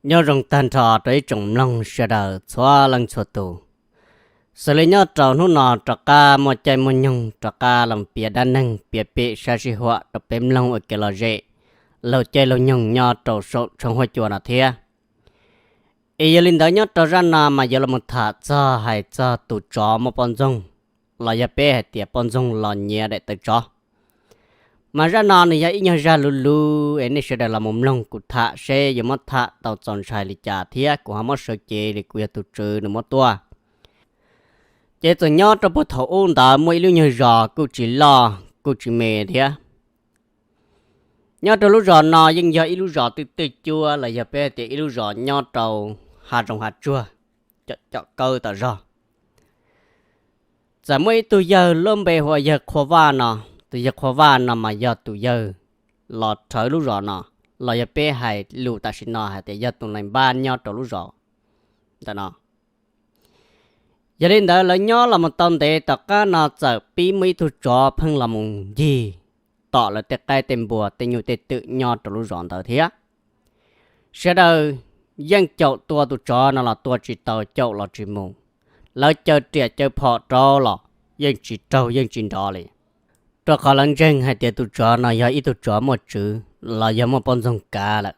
Nyob zoo tag nrho rau ib tsoom mloog sawv daws txhua leej txhua tus. Xws li nyob rau hnub no rov qab muaj caij muaj nyoog rov qab los piav dab neeg piav pem sab sij huam rau peb mloog ua kev lom zem, laug caij laug nyoog nyob rau saum tshooj huab cua no thiab. Es yog li ntawd nyob rau zaj no mas yuav los tham txog hais txog tus tsov muaj poj ntxoog, los yog peb hais tias poj ntxoog los nyiav daim tawv tsov. Mas zaj no nws yog ib nyuag zaj luv luv es nej sawv daws los mus mloog kuv tham seb yuav muab tham tau txaus ntshai li cas thiab kuv ho muab sawv cev li kuv yog tus tswv nws muab tuaj. Ces txawm nyob rau puag thaum ub ntawd muaj ib lub nyuag zos kuj tsis loj kuj tsis me thiab. Nyob rau lub zos no yeej yog ib lub zos twj twj cuab los yog peb tias ib lub zos nyob rau hav zoov hav tsuag, cov kawb tom zog. Txawm muaj ib tug yawg lub npe hu ua yawg Qhua Vaj no, tus yawg Qhua Vaj no mas yog tus yawg los rhawv lub zos no, los yog peb hais lus tam sim no hais tias yog tus neeg npab nyob rau lub zos ntawm no. Yog li ntawd lawv nyob los mus tau ntev tom qab no txawm pib muaj ib tug tsov pheej los mus ncig tom lawv tej qaib tej npua tej nyuj tej twm nyob rau lub zos ntawd thiab. Sawv daws yeej caum tua tus tsov no los tua tsis tau, caum los tsis mus. Lawv caws riam caws phom rau los yeej tsis raug yeej tsis nrov li, rau qhov lawv ntseeg hais tias tus tsov no yog ib tug tsov muaj tswv los yog muaj poj ntxoog kav lawm.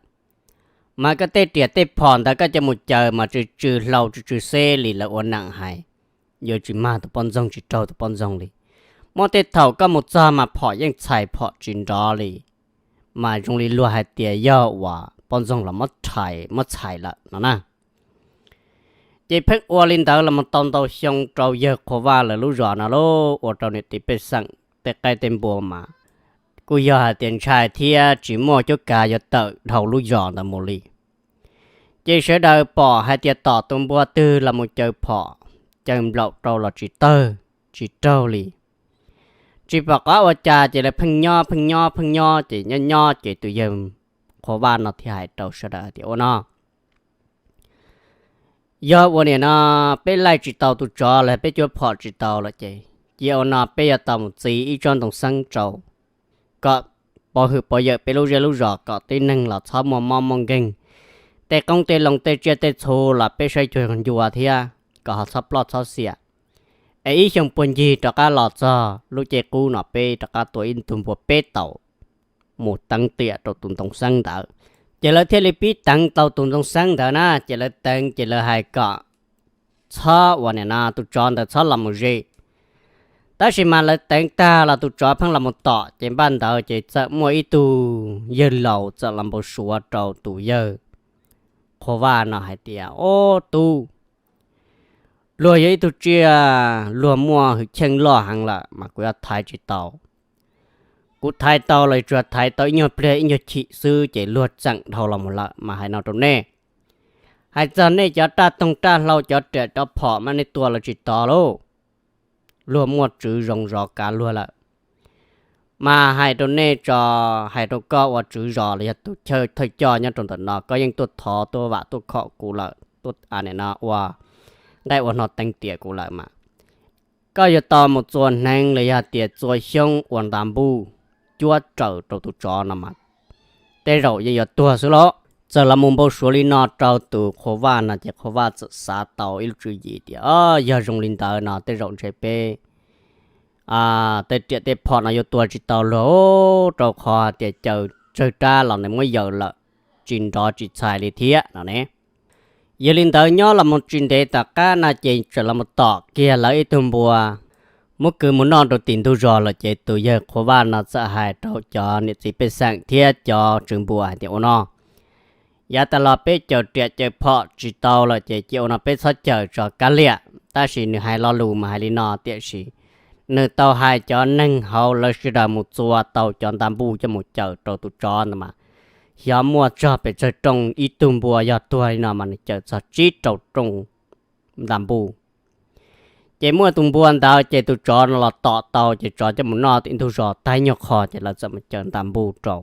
Mas koj tej riam tej phom ntawd koj coj mus caws mas tsw tsw hlau tsw tsw xeb li lawv ua neej hais, yuav tsis mag tus poj ntxoog tsis raug tus poj ntxoog li. Muaj tej thaum koj mus txog mas phom yeej txhais phom tsis nrov li, mas zoo li luag hais tias yog uas poj ntxoog los muab rhais muab txhais lawm no na. Ces pheej ua li ntawd los mus tau ntau xyoo rau yawg Qhua Vaj lawv lub zos no lauj, ua rau niam txiv pej xeem tej qaib tej npua mas kuj yog hais tias ntshai thiab tsis muaj cuab kav yuav tawm dhau lub zos ntawd mus li. Ces sawv daws pom hais tias tom tus npua twg los mus caws phom caws nplaum rau los tsis tawg tsis raug li. Tsis pom qab ua cas ces lawv pheej nyob pheej nyob pheej nyob ces nyob nyob ces tus yawg Qhua Vaj no thiaj hais rau sawv daws hais tias ua no, yog ua niam no peb laij tsis tau tus tsov los peb cuab phom tsis tau lawm ces cia ua no peb yuav tau mus txi ib tsob ntoo xeeb rau kom pov hwm pov yawm peb lub zej lub zos kom tib neeg los txhob muaj mob muaj nkeeg, tej qoob tej loo tej tsiaj tej txhu los peb saib cuag ncua thiab kom ho txhob ploj txhob xiam. Es ib xyoo puag ncig rov qab los txog lub caij qub no peb rov qab tua ib tug npua peb taus mus teev tiam rau tus ntoo xeeb ntawd. Ces lawv thiaj li pib teev tau tus ntoo xeeb ntawd na, ces lawv teev ces lawv hais kom txhob ua niam no tus tsov ntawd txhob los mus ze. Tab sis mas lawv teev tag los tus tsov pheej los mus tom ces npaj ntawd ces txawm muaj ib tug yawg laus txawm los npau suav rau tus yawg Qhua Vaj no hais tias, Ob tub, luag yog ib tug tsiaj luag muaj hwj chim loj heev lawm mas kuv yuav thaiv tsis tau. Kuv thaiv tau los tsuas thaiv tau ib nyuag pliag ib nyuag chim xwb ces luag txeem dhau los mus lawm mas hais no rau nej. Hais txog nej cov raj toog raj hlau cov riam cov phom mas nej tua los tsis tau lauj. Luag muaj tswv zoo zov kav luag lawm. Mas hais rau nej tso, hais rau koj ua tswv zos los yog tus chaw thawj coj nyob rau ntawm no, koj yeej tuaj thov tuaj vam tuaj khom kuv lawm, tuaj ua nqaij ua hno teev tiam kuv lawm mas koj yuav tau mus txua hneev los yog tias txua xyoob ua nta npuj cuab raws rau tus tsov no mas tej zaum yeej yuav tuag xwb lauj. Txawm los mus npau suav li no rau tus Qhua Vaj no ces Qhua Vaj txawm xav tau ib lub tswv yim tias, Yog zoo li ntawd no tej zaum ntshe peb tej riam tej phom no yuav tua tsis tau luag, rau qhov tias caws tsawg rab los nws muab yaws lawm, tsis nrov tsis txhais li thiab no ne. Yog li ntawd nyob los mus tsis ntev tom qab no ces txawm los mus tom kiag lawv ib tug npua muab kwv mus noj rau tim ntug zos lawm ces tus yawg Qhua Vaj no txawm hais rau cov niam txiv pej xeem thiab cov tswv npua hais tias, Ua no, yav tas los peb caws riam caws phom tsis tau lawm ces cia ua no peb txhob caws tso kav liam. Tab sis nws hais lo lus mas hais li no tiam sis nws tau hais cov neeg hauv lawv sawv daws mus txua tau cov nta npuj coj mus caws rau tus tsov ntawd mas xyov muaj tsog pes tsawg rooj, ib tug npua yog tuag li no mas nws caws txog tsib rau rooj nta npuj. Ces muaj tus npua ntawd ces tus tsov no los tom tau ces tsov coj mus noj tim ntug zos tag nyuag qho ces lawv txawm mus caws nta npuj rau.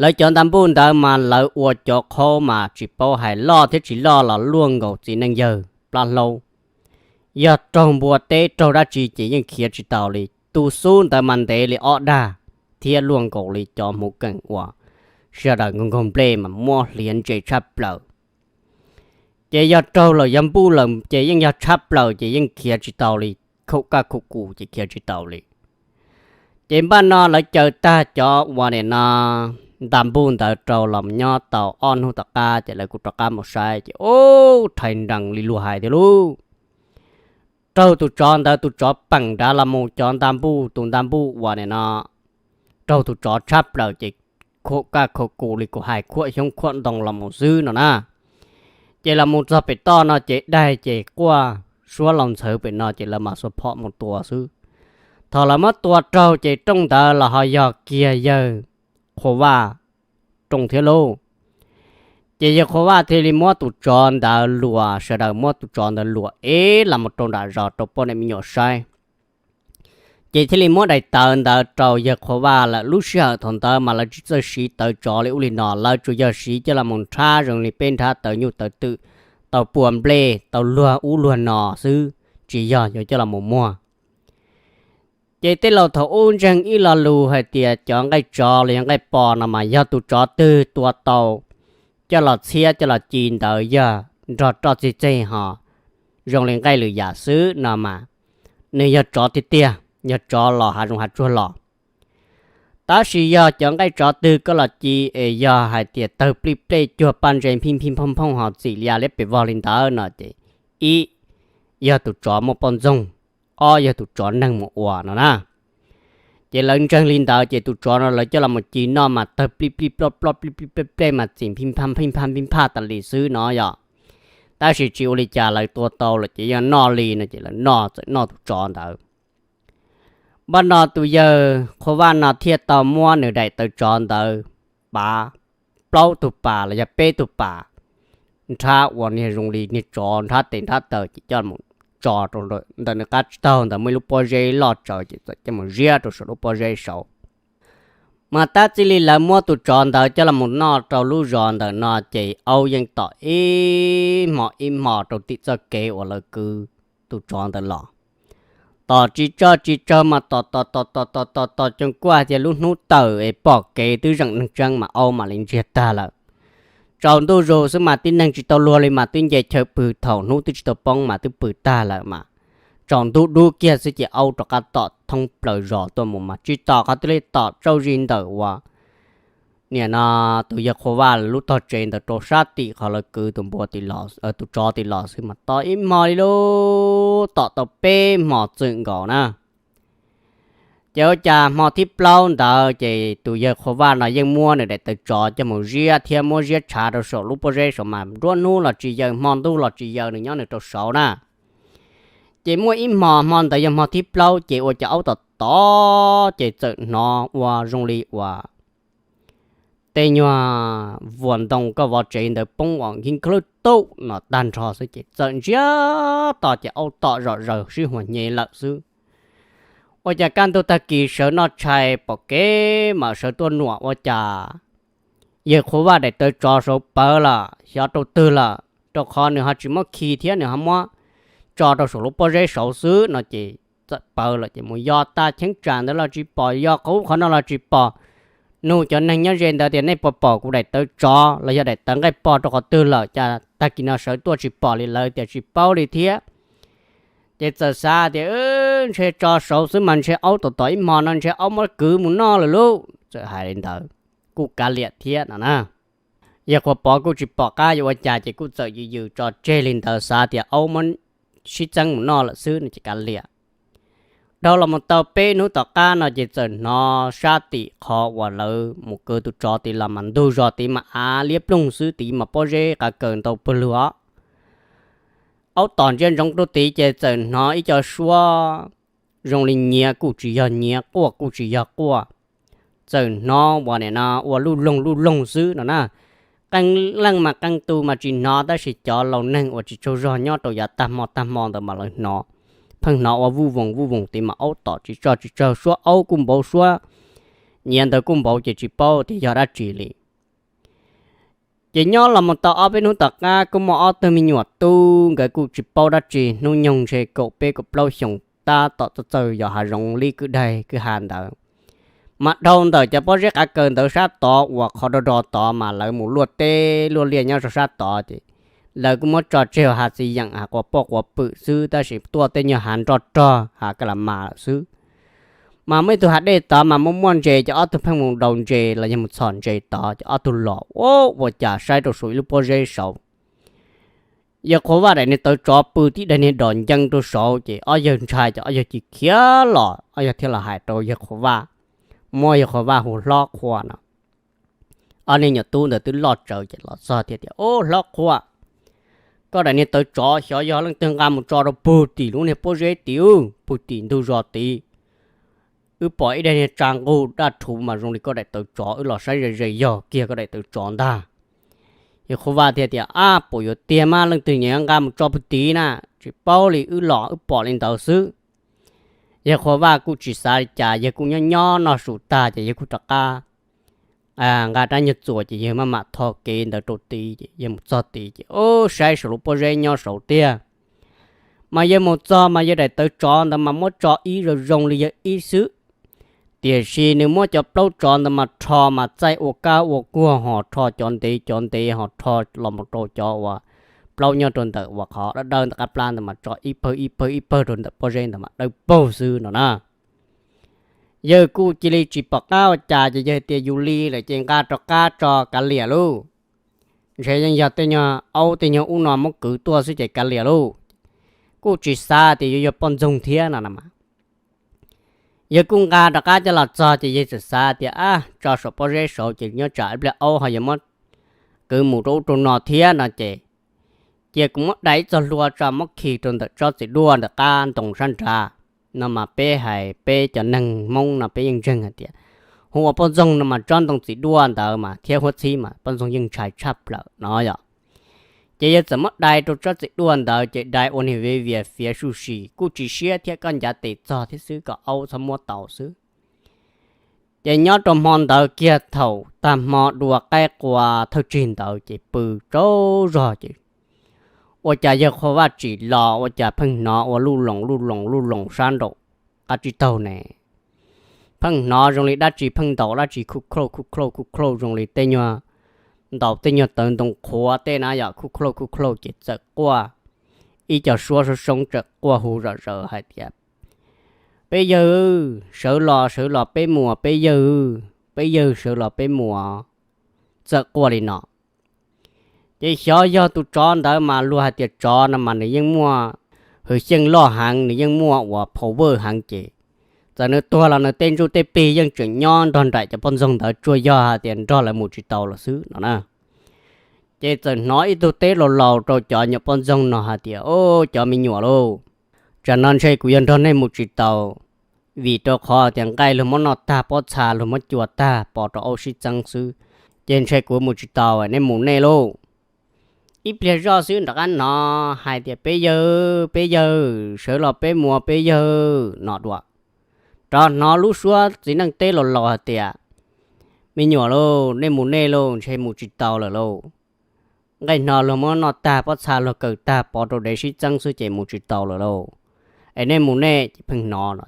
Lawv cov nta npuj ntawd mas lawv ua cov qhaub mas tsis paub hais loj thiab tsis loj los luaj nkaus txiv neej yawg plab hlaub. Yog raug npua teb raug dab tsi ces yeej khiav tsis tau li. Tus xub ntawd mas ntev li ob dag thiab luaj nkaus li cov hmuv keem uas sawv daws nkaug nkaug nplej mas muab hliav ntse tshaj plaws. Ces yog raug lawm yog npuj lawm ces yeej yog tshaj plaws ces yeej khiav tsis tau li, khaum kaj khaum kus ces khiav tsis tau li. Ces npaj no lawv caw tag cov uas nim no nta npuj ntawd rau los nyob tau ob hnub tom qab ces lawv kuj rov qab mus saib ces ub, rhais nrees li luag hais tiag lauj. Raug tus tsov ntawd, tus tsov peem nrad los mus cov nta npuj, tus nta npuj uas nim no raug tus tsov tshab plaws ces khuam kaj khuam kus li kuv hais, khuam xyoob khuam ntoo los mus xwb no na. Ces los mus txog pem toj no ces daig ces quaj suab los ntxhawv pem no ces lawv mam xuas phom mus tua xwb. Thaum lawv muab tua raug ces rooj ntawd los ho yog kiag yawg Qhua Vaj rooj thiab lauj. Ces yawg Qhua Vaj thiaj li muab tus tsov ntawd luas, sawv daws muab tus tsov ntawd luas ev los mus rau nram zos rau poj niam me nyuam saib. Ces thiaj li muab daim tawv ntawd rau yawg Qhua Vaj lawm. Lub sij hawm thaum ntawd mas lawv tsis txawj siv tawv tsov li ub li no, lawv tsuas yog siv coj los mus nrhab zoo li peb nrhab tawv nyuj tawv twm, tau pua nplej tau luag ub luag no xwb, tsis yog yuav coj los mus muag. Ces tej laus thaum ub ntseeg ib lo lus hais tias cov nqaij tsov los yog nqaij pos no mas yog tus tsov twg tua tau coj los txhiab coj los ci ntawd yog nrog roj txeg txeg ho zoo li nqaij lwm yam xwb no mas nws yog tsov tiag tiag, yog tsov los hav zoov hav tsuag los. Tab sis yog cov nqaij tsov twg koj los ci es yog hais tias tawg plij plej cuag paj ntse phij phij phooj phooj ho txim li ya liab pes vog li ntawd no ces ib, yog tus tsov muaj poj ntxoog, ob, yog tus tsov neeg mus ua no na. Ces lawv ntseeg li ntawd ces tus tsov no lawv coj los mus ci noj mas tawg plij plij ploj ploj plij plij plej plej mas txim phij phaj phij phaj phij phaj tas li xwb no yom. Tab sis tsis ua li cas, lawv tua tau lawm ces yeej noj li no ces lawv noj, txawm noj tus tsov ntawd. Npaj no tus yawg Qhua Vaj no thiaj tau muab nws daim tawv tsov ntawd pav plaub tug pas los yog peb tug pas nrhab uas niag zoo li niag tsov nrhab tes nrhab taw ces coj mus tso rau ntawm nws qab tsib taug ntawd muaj ib lub pob zeb loj tsawv ces txawm coj mus ziab rau saum lub pob zeb saud. Mas tab txij li lawv muab tus tsov ntawd coj los mus noj rau lub zos ntawm no ces aub yeej tom ib hmo ib hmo rau tim txoj kev uas lawv kwv tus tsov ntawd los. Tom tsis tsawg tsis tsawg mas tom tom tom tom tom tom tom coos kuaj tias lub hnub tawm es pom kev twb zeem neeg tseeb mas aub mam li ntsiag tag lawm. Tsaus ntuj zus xwb mas tib neeg tsis tau luag li mas twb nce chaw pw, thaum hnub twb tsis tau poob mas twb pw tag lawm mas tsaus ntuj dub kiag xwb ces aub rov qab tom thoob plaws zos tuaj mus mas tsis tom qhov twg li, tom tsauj zis ntawm uas nim no tus yawg Qhua Vaj lub tog tsev ntawd rau sab tim qhov lawv kwv tus npua, tus tsov tim los xwb mas tom ib hmo li lub, tom tau peb hmo txwm nkaus na. Ces ua cas hmo thib plaub ntawd ces tus yawg Qhua Vaj no yeej muab nws daim tawv tsov coj mus ziab thiab muab ziab tshav rau saum lub pob zeb saud mas nruab hnub los tsis yaws hmo ntuj los tsis yaws, nws nyob nws rau saud na. Ces muaj ib hmo, hmo ntawd yog hmo thib plaub ces ua cas aub tom tom ces txawm hnov ua zoo li uas tej nyuag vuas ntoo koj vov tsev ntawd poob uas nkig khaub lwj tauj no tag nrho xwb ces txawm ntsiag to ces aub tom zom zaws sib huas hnye lawm xwb. Ua cas kaj ntug tag kis sawv noj tshais pom kev mas sawv tuaj nuam ua cas yawg Qhua Vaj daim tawv tsov saud pawv lawm, xyov rau twg lawm, rau qhov nws ho tsis muab khi thiab nws ho muab tso rau saum lub pob zeb saud xwb no ces txawm pawv lawm ces mus yos tag cheeb tsam ntawd los tsis pom, yos qhov ub qhov no los tsis pom. Nug cov neeg nyob ze ntawd tias nej puas pom kuv daim tawv tsov los yog daim tawv nqaij pog rau qhov twg lawm, cas tag kis no sawv tuaj tsis pom li, lawv tias tsis paub li thiab. Ces txawm xav tias ntshe tso saud xwb mas ntshe aub tom tom ib hmo no ntshe aub muab kwv mus noj lawm lauj, txawm hais li ntawd kuj kav liam thiab no na. Yawg Qhua Pov kuj tsis pom qab yuav ua cas ces kuj txawm yws yws tso tseg li ntawd, xav tias aub muab sib txeeb mus noj lawm xwb no ces kav liam. Dhau los mus tau peb hnub tom qab no ces txawm hnov sab tim qhov uas lawv mus kwv tus tsov tid los mas ntug zos tid mas av liab ploog xwb, tid mas pob zeb qav kaws ntau pawg lug os. Aub tom ntsia ntsoov rau tid ces txawm hnov ib co suab zoo li nyiav kuj tsis yog nyiav, quaj kuj tsis yog quaj, txawm hnov uas nim no ua luj loog luj loog xwb no na. Qee leej mas qee tus mas tsis hnov, tab sis cov laus neeg uas tsis tsaug zog nyob rau yav tag hmo tag hmo ntawd mas lawv hnov, pheej hnov ua vuj voos vuj voos tid mas aub tom tsis tso tsis tsawg, suab aub kuj npauv suab nyiav ntawd kuj npauv ces tsis paub tias yog dab tsi li. Ces nyob los mus tau ob peb hnub tom qab kuj muaj ob tug me nyuam tub, nkawd kuj tsis paub dab tsi, hnub nyoog ntshe kaum peb kaum plaub xyoos, tab tom txawj txawj yos hav zoov li kwj daig kwj ha ntawd. Mas dhau ntawm cov pob zeb qav kaws ntawd sab tod uas qhov do do tod mas lawv mus luaj teb luaj liaj nyob rau sab tod ces lawv kuj muab tso tseg hav txiv yeem hav quas poj quas pwm xwb, tab sis tuaj tej nyuag hav nroj rog hav ka la mas lawm xwb. Mas muaj ib tug hav dej tod mas muaj muaj ntses, ces ob tug pheej mus daus ntses los yog mus txhom ntses tod, ces ob tug los ua cas saib rau saum ib lub pob zeb saud, yawg Qhua Vaj daim niag tawv tsov pw tib daim niag dos ncees rau saud, ces ob yawg ntshai ces ob yawg cia khiav los, ob yawg thiaj los hais rau yawg Qhua Vaj, muab yawg Qhua Vaj hu Hlob Qhua no. Ob niag nyuam tub ntawd twb loj tsawv ces los txog thiaj tias, Ub, Hlob Qhua, koj daim niag tawv tsov xyov yog leej twg nqa mus tso rau pug tim lub niag pob zeb tid, pug tim ntug zos tid. Wb pom ib daim niag tsa nqug daj rhuv mas zoo li koj daim tawv tsov, wb los saib ze ze yog kiag koj daim tawv tsov ntag. Yawg Qhua Vaj thiaj tias, Ab, puas yuav tiag mas leej twg nyiam nqa mus tso pug tid na, tsis paub li, wb los wb pom li ntawd xwb. Yawg Qhua Vaj kuj tsis xav li cas, yawg kuj nyob nyob noj su tag ces yawg kuj rov qab nqa rab nyuag txuas ces yawg maj mam tho kev ntawd rau tid, ces yawg mus txog tid ces ub, saib saum lub pob zeb nyob saud tiag. Mas yawg mus txog mas yawg daim tawv tsov ntawd mas muab tso ib zoo zoo li yawg ib xwb, tiam sis nws muab cov plaub tsov ntawd mas rho mas txaij ua kab ua kuag, ho rho cov ntev cov ntev, ho rho los mus rau cov uas plaub nyob rau ntawm uas qhov dawb dawb ntawm qab plab ntawd mas tso ib pawg ib pawg ib pawg rau ntawm pob zeb ntawd mas dawb paug xwb no na. Yawg kuj cia li tsis pom qab ua cas ces yawg tias, Yus li lawm ces nqa rov qab tso kav liam lauj. Ntshe yeej yog tej nyuag aub tej nyuag ub no muab kwv tuaj xwb ces kav liam lauj. Kuj tsis xav tias yuav yog poj ntxoog thiab no na. Yawg kuj nqa rov qab coj los txog ces yawg txawm xav tias, Ab, tso saum pob zeb saud ces nyob tsam ib pliag aub ho yuav muab kwv mus rau ub rau no thiab no ces, cia kuv muab dai ib txoj hlua tso muab khi rau ntawm tsob txiv duaj ntawm qab ntoo sab nrad. No mas peb hais peb cov neeg Hmoob no peb yeej ntseeg hais tias hu ua poj ntxoog no mas tsob ntoo txiv duaj ntawd mas thiab huab txhib mas poj ntxoog yeej ntshai tshaj plaws no yom. Ces yawg txawm muab dai rau tsob txiv duaj ntawd ces dai ua niag viav vias fiav suj si kuj tsis siab thiab, koj ncav tes txog thiab xwb kom aub txhob muab tau xwb. Ces nyob rau hmo ntawd kiag thaum tag hmo dua qaib qua thawj tsig ntawd ces pw tsaug zog ces ua cas yawg Qhua Vaj tsim los ua cas pheej hnov ua luj loos luj loos luj loos sab nraum qab tsib taug ne. Pheej hnov zoo li dab tsi pheej ntaus dab tsi khuj khlauj khuj khlauj khuj khlauj zoo li tej nyuag ntaus tej nyuag tawv ntoo qhuav tej na yom, khuj khlauj khuj khlauj ces txawm quaj ib co suab soob soob txawm quaj hu zom zaws hais tias, Peb yawg, sawv los sawv los peb mus, peb yawg, peb yawg sawv los peb mus. Txawm quaj li no. Ces xyov yog tus tsov ntawd mas luag hais tias tsov no mas nws yeej muaj hwj xyeej loj heev, nws yeej muaj uas power heev ces txawm nws tuag los nws tej ntsuj tej plig yeej tseem nyob nrog nraim cov poj ntxoog ntawd, tsuas yog hais tias nrog lawv mus tsis tau los xwb no na. Ces txawm hnov ib tug teb laus laus rau cov nyuam poj ntxoog no hais tias, Au, cov me nyuam lauj, tsam no ntshe kuv yuav nrog nej mus tsis tau, vim rau qhov tias nqaij luag muab noj tag, pob txha luag muab cua tag pov rau aub sib txeeb xwb, ces ntshe kuv mus tsis tau, nej mus nej lauj. Ib pliag zoj xwb rov qab hnov hais tias, Peb yawg, peb yawg, sawv los peb mus peb yawg no dua. Rov hnov lub suab txiv neej teb laus laus hais tias, Me nyuam lauj, nej mus nej lauj, ntshe mus tsis tau lawm lauj. Nqaij no luag muab noj tag, pob txha luag kaw tag pov rau dev sib txeeb xwb ces mus tsis tau lawm lauj. Es nej mus nej ces pheej hnov no.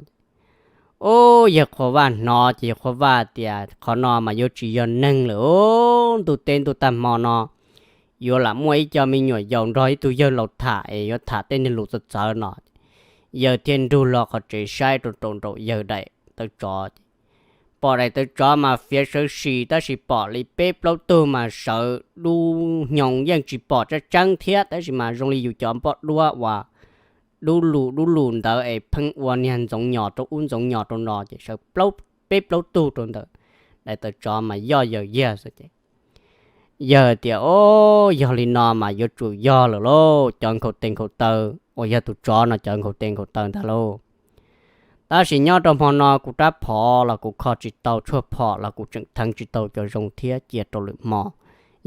Ub, yawg Qhua Vaj hnov ces yawg Qhua Vaj tias, Qhov no mas yuav tsis yog neeg lawm, ntuj teb ntuj tag hmo no yuav lam muaj ib co me nyuam yaus nrog ib tug yawg laus tham es yuav tham tej niag lus txawv txawv no. Yawg thiaj nrug los qhov tsev saib rau rau nraum yawg daim tawv tsov. Pom daim tawv tsov mas fiav sawv sim tab sis pom li peb plaub tug mas sawv dub hnyoo, yeej tsis pom tseeb tseeb thiab tab sis mas zoo li yus cov npoj duab uas dub lus dub lus ntawd es pheej ua niag ntxoov nyos rau ub ntxoov nyos rau no ces sawv peb plaub tug rau ntawm daim tawv tsov mas yoj yawg yag xwb ces yawg tias, O, yog li no mas yuav tsum yog lawm lauj, cov nkhaus tes nkhaus taw uas yog tus tsov no cov nkhaus tes nkhaus taw ntag lauj. Tab sis nyob rau hmo no kuv rab phom los kuv kho tsis tau, tshuaj phom los kuv tseem theev tsis tau cov zoo thiab, cia rau lwm hmo.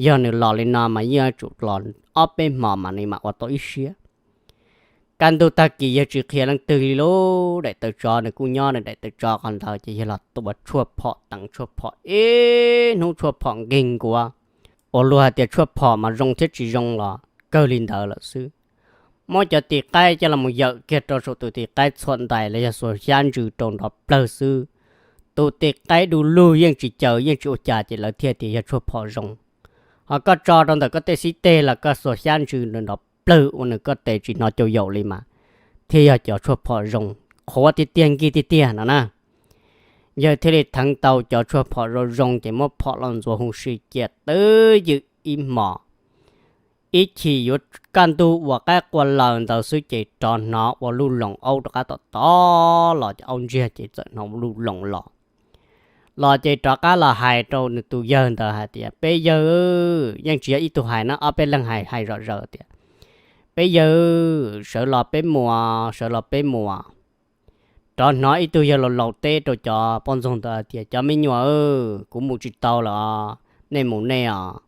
Yog nws los li no mas yeej yuav tsum los ob peb hmo mas nws mam ua tau ib siab. Kaj ntug tag kis yawg tsis qhia leej twg li lauj, daim tawv tsov nws kuj nyob nws daim tawv tsov qhov ntawd ces yawg los tua tshuaj phom, teev tshuaj phom ib hnub tshuaj phom nkeeg nkuav, uas luag hais tias tshuaj phom mas zoo thiab tsis zoo los kawg li ntawd lawm xwb. Muab cov tis qaib coj los yawm kiag rau saum tus tis qaib txhuam ntais los yog xuas xyab ntsws rau nrov plawg xwb, tus tes qaib du lug yeej tsis caws yeej tsis ua cas ces lawv thiaj tias yog tshuaj phom zoo. Ho koj tso rau ntawm koj tej xib teg los koj xuas xyab ntsws nrov plawg ua nws koj tes tsis hnov cau yaum li mas thiaj yog cov tshuaj phom zoo, qhuav tiag tiag nkig tiag tiag no na. Yawg thiaj li theev tau cov tshuaj phom zoo zoo ces muab phom los ntxuav huv si cia twb ywm ib hmos. Ib chim yuav kaj ntug uas qaib qua laws ntawd xwb ces rov hnov ua luj loos aub rov qab tom tod los, ces aub ntsiag ces txawm hnov ua luj loos los. Los ces rov qab los hais rau nws tus yawg ntawd hais tias, peb yawg, yeej tsis yog ib tug hais na, ob peb leeg hais hais zom zaws tias, peb yawg, sawv los peb mus, sawv los peb mus. Rov hnov ib tug yawg laus laus teb rau cov poj ntxoog ntawd tias, cov me nyuam, kuv mus tsis tau lawm, nej mus nej os.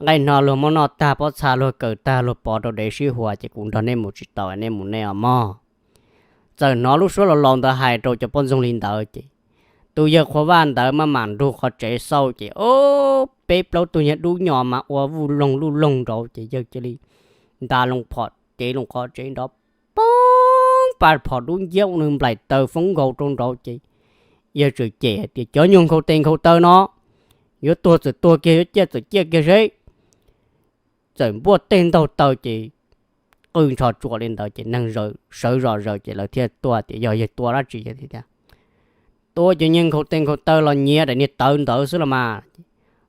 Nqaij no luag muab noj tag, pob txha luag kaws tag, luag pov rau dev sib huas ces kuv nrog nej mus tsis tau, nej mus nej os mog. Txawm hnov lub suab laus laus ntawd hais rau cov poj ntxoog li ntawd ces tus yawg Qhua Vaj ntawd maj mam nrug qhov tsev xauj ces, o, peb plaub tug nyuag dub nyos mas ua vuj loog luj loog nraud ces yawg cia li nta loo phom cev loo qhov tsev nrov poob, pab phom dub nciab ua nws nplaim taws foob nkaus rau nraud ces yawg txawm cem hais tias, cov nyuag nkhaus tes nkhaus taw no, yuav tuag txawm tuag kiag, yuav ciaj txawm ciaj kiag seb. Txawm npuaj teg ntaug taw ces qw ntsho tsuam li ntawd ces neeg sawv zom zaws ces lawv thiaj tuaj tias, yog yawg tua dab tsi? Tias, tua cov nyuag nkhaus tes nkhaus taw los nyiav daim niag tawv ntawd xwb los mas.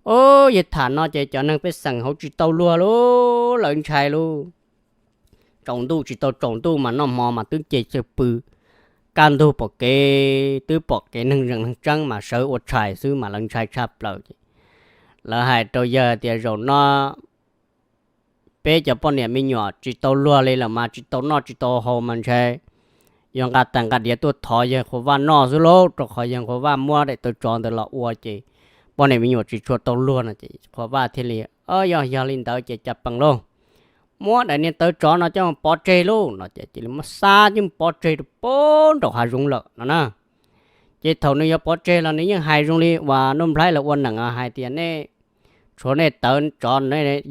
O, yawg tham no ces cov neeg pej xeem hauv tsis tau luag lauj, lawv ntshai lauj. Tsaus ntuj tsis tau tsaus ntuj mas noj hmo mas twb ceg cawg pw, kaj ntug pom kev twb pom kev neeg zees neeg tseeb mas sawv ua tshais xwb mas lawv ntshai tshaj plaws ces lawv hais rau yawg tias, zaum no peb cov poj niam me nyuam tsis tau luag li lawm mas tsis tau noj tsis tau haus mas ntshe yuav nqa tais nqa diav tuaj thov yawg Qhua Vaj noj xwb lauj, rau qhov yawg Qhua Vaj muab daim tawv tsov ntawd los ua ces poj niam me nyuam tsis tshua tau luag no ces Qhua Vaj thiaj li, yog yog li ntawd ces cas pees lauj, muab daim niag tawv tsov no coj mus pov tseg lauj no ces cia li muab xa coj mus pov tseg rau pem nraum hav zoov lawm no na. Ces thaum nws yuav pov tseg los nws yeej hais zoo li uas Nuj Nplhaib lawv ua neeg hais tias, nej tshuav nej tawv tsov,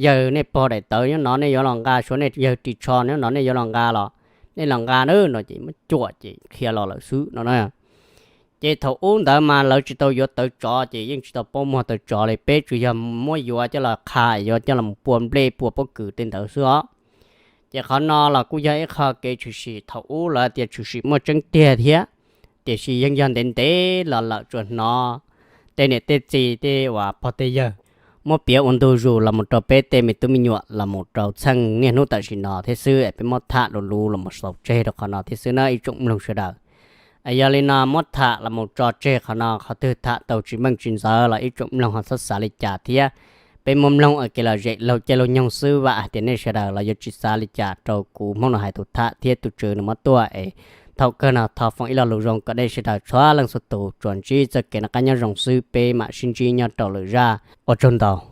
yawg nej pog daim tawv nyob no nej yuav los nqa, tshuav nej yawg ris tsho nyob no nej yuav los nqa los nej los nqa na no ces muab cuam ces qhia los lawm xwb no na. Ces thaum ub ntawd mas lawv tsis tau yuav tawv tsov ces yeej tsis tau paub muag tawv tsov li, peb tsuas yog muab yuav coj los qha, yuav coj los pua nplej pua pob kws tej ntawd xwb os. Ces qhov no los kuj yog ib qho kev tshwm sim thaum ub lawv tias tshwm sim muaj tseeb tiag thiab, tiam sis yeej yog ntev ntev los lawm tsuas hnov tej niam tej txiv tej uas pog tej yawg muab piav ua ntu zus los mus rau peb tej me tub me nyuam los mus rau txheej niaj hnub tam sim no thiab xwb es peb muab tham lus lus los mus xaus tseg rau qhov no thiab xwb na ib tsoom mloog sawv daws. Yog li no muab tham los mus tso tseg qhov no, qhov twg tham tau tsis meej tsis ntxaws los ib tsoom mloog ho txhob xav li cas thiab. Peb muab mloog ua kev lom zem laug caij laug nyoog xwb, vam hais tias nej sawv daws los yuav tsis xav li cas rau kuv Hmoob no hais tus tham thiab tus tswv nws muab tuaj es thaum kawg no thov foom ib lo lus zoo kom nej sawv daws txhua leej txhua tus tsuas ntsib txoj kev noj qab nyob zoo xwb, peb mam sib ntsib nyob rau lwm zaj, ua tsaug ntau.